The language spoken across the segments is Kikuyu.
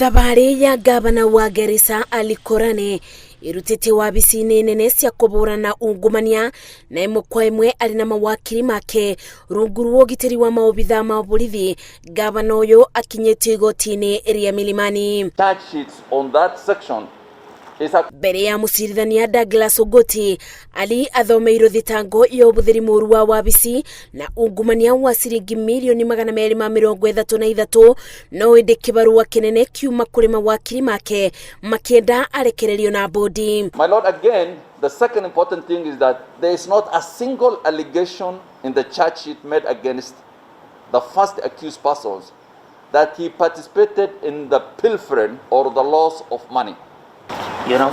Thabarĩ ya ngabana wa Garissa Ali Korane ĩrutĩte wabici-inĩ nene cia kũhũrana ungumania na ĩmwe kwa ĩmwe arĩ na mawakiri make rungu rwa ũgitĩri wa maobitha ma borithi. Ngabana ũyũ akinyĩtio igoti-inĩ rĩa Milimani. Charge sheets on that section is a Mbere ya mũcirithania Douglas Ogoti, Ali athomeirwo thitango ya ũhũthĩri mũru wa wabici na ungumania wa ciringi mirioni 233, no ĩndĩ kĩbarũa kĩnene kiuma kũrĩ mawakiri make makĩenda arekererio na bodi. My lord, again, the second important thing is that there is not a single allegation in the charge sheet made against the first accused persons that he participated in the pilfering or the loss of money. We are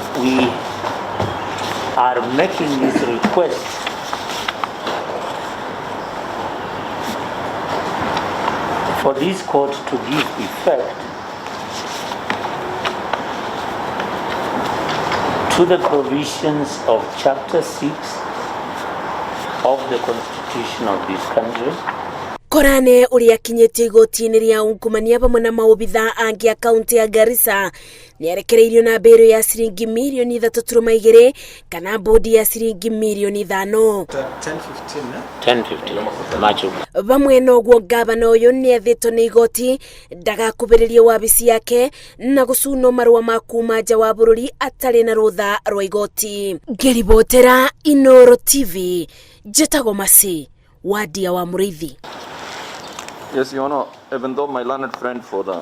making this request for this court to give effect to the provisions of Chapter 6 of the Constitution of this country. Korane ũrĩa akinyĩtio igoti-inĩ rĩa ungumania hamwe na maobitha angĩ a kaunti ya Garissa nĩarekereirio na mbĩrũ ya ciringi mirioni 3.2 kana bodi ya ciringi mirioni 5. 10:15, March. Vamwe noguo ngavana ũyũ nĩathĩtwo nĩ igoti ndagakubĩrĩrie wabici yake na gũcunwo marũa ma kuma nja wa bũrũri atarĩ na rũtha rwa igoti. Ngĩribotera Inoro TV, njĩtagwo Masi Wadia wa Mũrĩithi. Yes, Your Honor, even though my learned friend for the